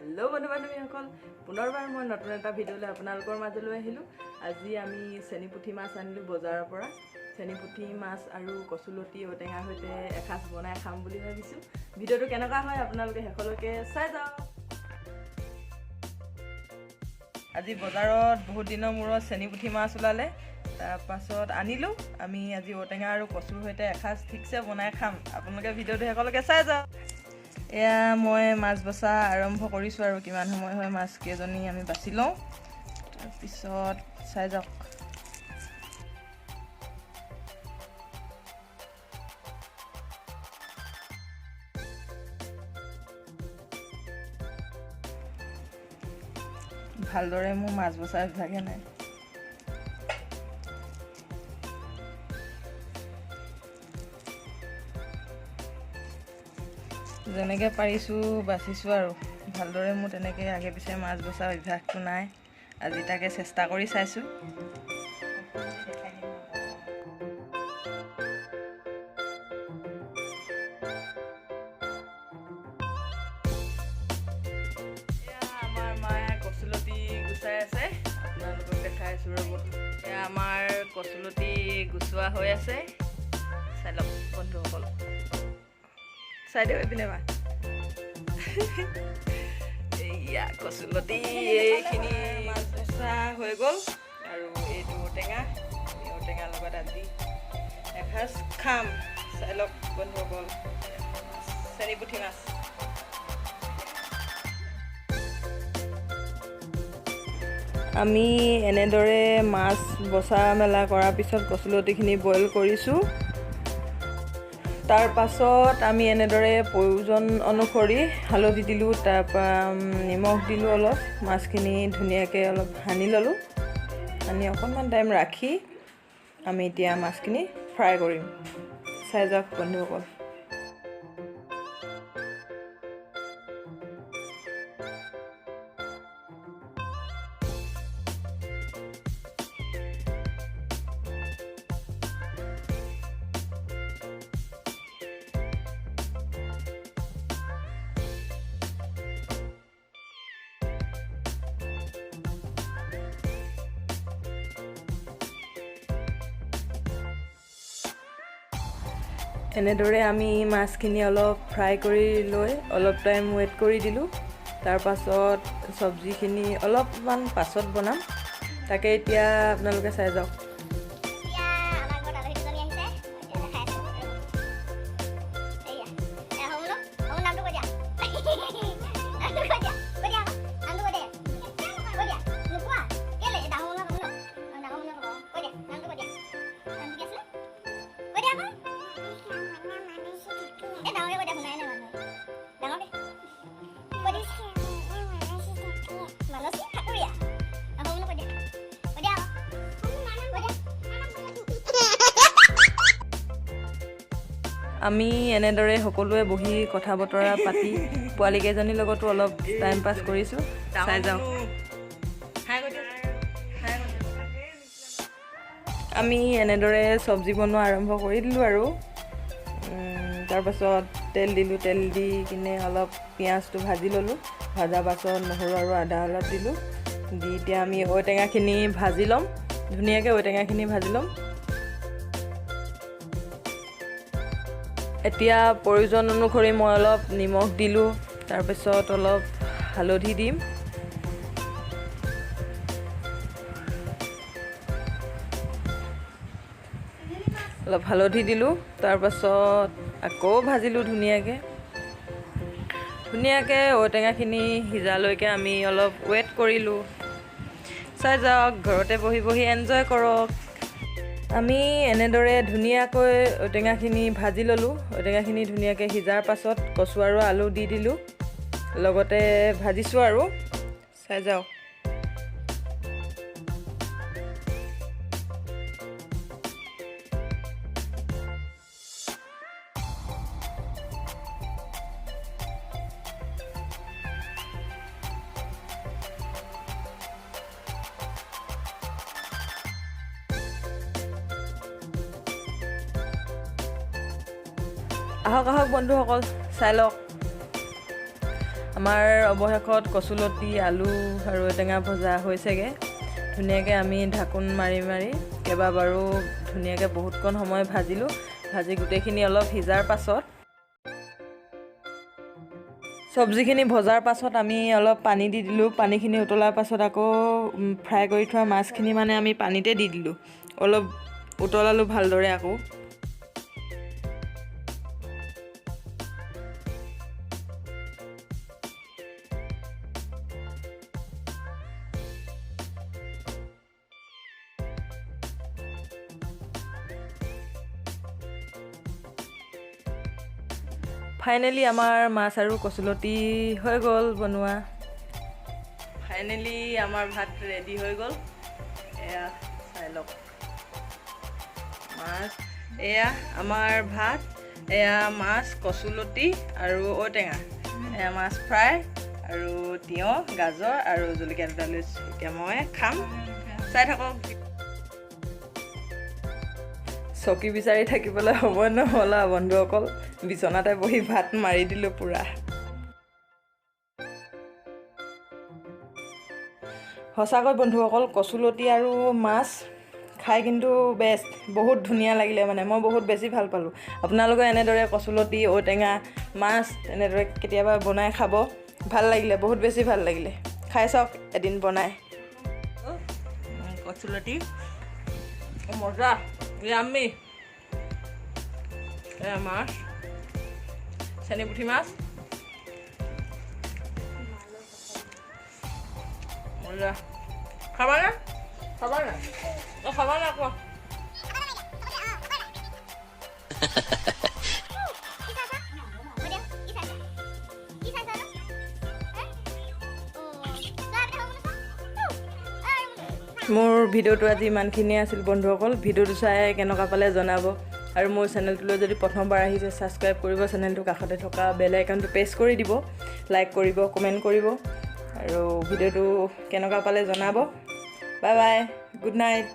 Hello' বন্ধু বান্ধৱীসকল, পুনৰবাৰ মই নতুন এটা ভিডিঅ'লৈ আপোনালোকৰ মাজলৈ আহিলোঁ। আজি আমি চেনিপুঠি মাছ আনিলোঁ বজাৰৰ পৰা। চেনিপুঠি মাছ আৰু কচুলতি ঔটেঙাৰ সৈতে এসাঁজ বনাই খাম বুলি ভাবিছোঁ। ভিডিঅ'টো কেনেকুৱা হয় আপোনালোকে শেষলৈকে চাই যাওক। আজি বজাৰত বহুত দিনৰ মূৰত চেনিপুঠি মাছ ওলালে, তাৰপাছত আনিলোঁ। আমি আজি ঔটেঙা আৰু কচুৰ সৈতে এসাঁজ ঠিকছে বনাই খাম। আপোনালোকে ভিডিঅ'টো শেষলৈকে চাই যাওক। এয়া মই মাছ বচা আৰম্ভ কৰিছোঁ আৰু কিমান সময় হয় মাছ কেইজনী আমি বাছি লওঁ, তাৰপিছত চাই যাওক। ভালদৰে মোৰ মাছ বচা অভ্যাসে নাই। যেনেকৈ পাৰিছোঁ বাচিছোঁ আৰু ভালদৰে মোৰ তেনেকৈ আগে পিছে মাছ বচা অভ্যাসটো নাই। আজি তাকে চেষ্টা কৰি চাইছোঁ। এয়া আমাৰ মায়ে কচুলতি গুচাই আছে, আপোনালোকক দেখাই আছোঁ ৰ'ব। এয়া আমাৰ কচুলতি গুচোৱা হৈ আছে, চাই লওক বন্ধুসকল। চাই দিওঁ এইপিনে বা। এইয়া কচুলতি এইখিনি মাছ বচা হৈ গ'ল আৰু এইটো ঔটেঙা। আমি ঔটেঙাৰ লগত আজি এসাঁজ খাম, চাই লওক বন্ধুসকল। চেনিপুঠি মাছ। আমি এনেদৰে মাছ বচা মেলা কৰাৰ পিছত কচুলতিখিনি বইল কৰিছোঁ। তাৰ পাছত আমি এনেদৰে প্ৰয়োজন অনুসৰি হালধি দিলোঁ, তাৰপৰা নিমখ দিলোঁ অলপ। মাছখিনি ধুনীয়াকৈ অলপ সানি ল'লোঁ, সানি অকণমান টাইম ৰাখি আমি এতিয়া মাছখিনি ফ্ৰাই কৰিম। চাই যাওক বন্ধুসকল। এনেদৰে আমি মাছখিনি অলপ ফ্ৰাই কৰি লৈ অলপ টাইম ৱেইট কৰি দিলোঁ। তাৰপাছত চব্জিখিনি অলপমান পাছত বনাম, তাকে এতিয়া আপোনালোকে চাই যাওক। এতিয়া আমাৰ ঘৰত আলহী দুজনী আহিছে, মই এতিয়া দেখাই আছোঁ। এইয়া, এয়া সৌমনো, সৌমন নামটো কৈ দিয়া, নামটো কৈ দিয়া, কৈ দিয়া আকৌ, নামটো কৈ দিয়া, কৈ দিয়া। নোকোৱা কেলে? ডাঙৰ মানুহ ক'ব ন, ডাঙৰ মানুহ ক'ব। কৈ দিয়া, নামটো কৈ দিয়া। নামটো কি আছিলে কৈ দিয়া আকৌ। এই ডাঙৰকে কৈ দিয়া, শুনাই নাই মানুহে। ডাঙৰকে কৈ দিয়া, মানসী ঠাকুৰীয়া। সৌমনো কৈ দিয়া, কৈ দিয়া আকৌ, কৈ দিয়া। আমি এনেদৰে সকলোৱে বহি কথা বতৰা পাতি পোৱালীকেইজনীৰ লগতো অলপ টাইম পাছ কৰিছোঁ, চাই যাওক। আমি এনেদৰে চব্জি বনোৱা আৰম্ভ কৰি দিলোঁ আৰু তাৰপাছত তেল দিলোঁ। তেল দি কিনে অলপ পিঁয়াজটো ভাজি ল'লোঁ। ভজাৰ পাছত নহৰু আৰু আদা অলপ দিলোঁ। দি এতিয়া আমি ঔটেঙাখিনি ভাজি ল'ম, ধুনীয়াকৈ ঔটেঙাখিনি ভাজি ল'ম। এতিয়া প্ৰয়োজন অনুসৰি মই অলপ নিমখ দিলোঁ, তাৰপিছত অলপ হালধি দিম। অলপ হালধি দিলোঁ, তাৰপাছত আকৌ ভাজিলোঁ ধুনীয়াকৈ। ধুনীয়াকৈ ঔটেঙাখিনি সিজালৈকে আমি অলপ ৱেইট কৰিলোঁ। চাই যাওক, ঘৰতে বহি বহি এনজয় কৰক। আমি এনেদৰে ধুনীয়াকৈ ঔটেঙাখিনি ভাজি ল'লোঁ। ঔটেঙাখিনি ধুনীয়াকৈ সিজাৰ পাছত কচু আৰু আলু দি দিলোঁ, লগতে ভাজিছোঁ আৰু চাই যাওক। আহক আহক বন্ধুসকল, চাই লওক। আমাৰ অৱশেষত কচুলতি, আলু আৰু ঔটেঙা ভজা হৈছেগৈ। ধুনীয়াকৈ আমি ঢাকোন মাৰি মাৰি কেইবাবাৰো ধুনীয়াকৈ বহুতকণ সময় ভাজিলোঁ। ভাজি গোটেইখিনি অলপ সিজাৰ পাছত, চব্জিখিনি ভজাৰ পাছত আমি অলপ পানী দি দিলোঁ। পানীখিনি উতলাৰ পাছত আকৌ ফ্ৰাই কৰি থোৱা মাছখিনি মানে আমি পানীতে দি দিলোঁ। অলপ উতলালোঁ ভালদৰে আকৌ। ফাইনেলি আমাৰ মাছ আৰু কচুলতি হৈ গ'ল বনোৱা। ফাইনেলি আমাৰ ভাত ৰেডি হৈ গ'ল। এয়া চাই লওক মাছ, এয়া আমাৰ ভাত, এয়া মাছ, কচুলতি আৰু ঔটেঙা, এয়া মাছ ফ্ৰাই আৰু তিয়ঁহ, গাজৰ আৰু জলকীয়া দুটা লৈছোঁ। এতিয়া মই খাম, চাই থাকক। চকী বিচাৰি থাকিবলৈ সময় নহ'ল আৰু বন্ধুসকল, বিচনাতে বহি ভাত মাৰি দিলোঁ পূৰা। সঁচাকৈ বন্ধুসকল, কচুলতি আৰু মাছ খাই কিন্তু বেষ্ট, বহুত ধুনীয়া লাগিলে, মানে মই বহুত বেছি ভাল পালোঁ। আপোনালোকে এনেদৰে কচুলতি, ঔটেঙা, মাছ এনেদৰে কেতিয়াবা বনাই খাব, ভাল লাগিলে, বহুত বেছি ভাল লাগিলে। খাই চাওক এদিন বনাই। কচুলতি মজা, ইয়াম্মি। এয়া মাছ, চেনি পুঠি মাছ মজা। খাবানে? খাবানে? অ, খাবানে কোৱা। কি চাইছা? কৈ দিয়া, কি চাইছা? কি চাইছা নো? হে? অ, চোৱা, এটা হ'ব চোৱা। মোৰ ভিডিঅ'টো আজি ইমানখিনিয়ে আছিল বন্ধুসকল। ভিডিঅ'টো চাই কেনেকুৱা পালে জনাব আৰু মোৰ চেনেলটোলৈ যদি প্ৰথমবাৰ আহিছে, ছাবস্ক্ৰাইব কৰিব চেনেলটোৰ কাষতে থকা বেল আইকনটো প্ৰেছ কৰি দিব, লাইক কৰিব, কমেণ্ট কৰিব আৰু ভিডিঅ'টো কেনেকুৱা পালে জনাব। Bye bye, good night.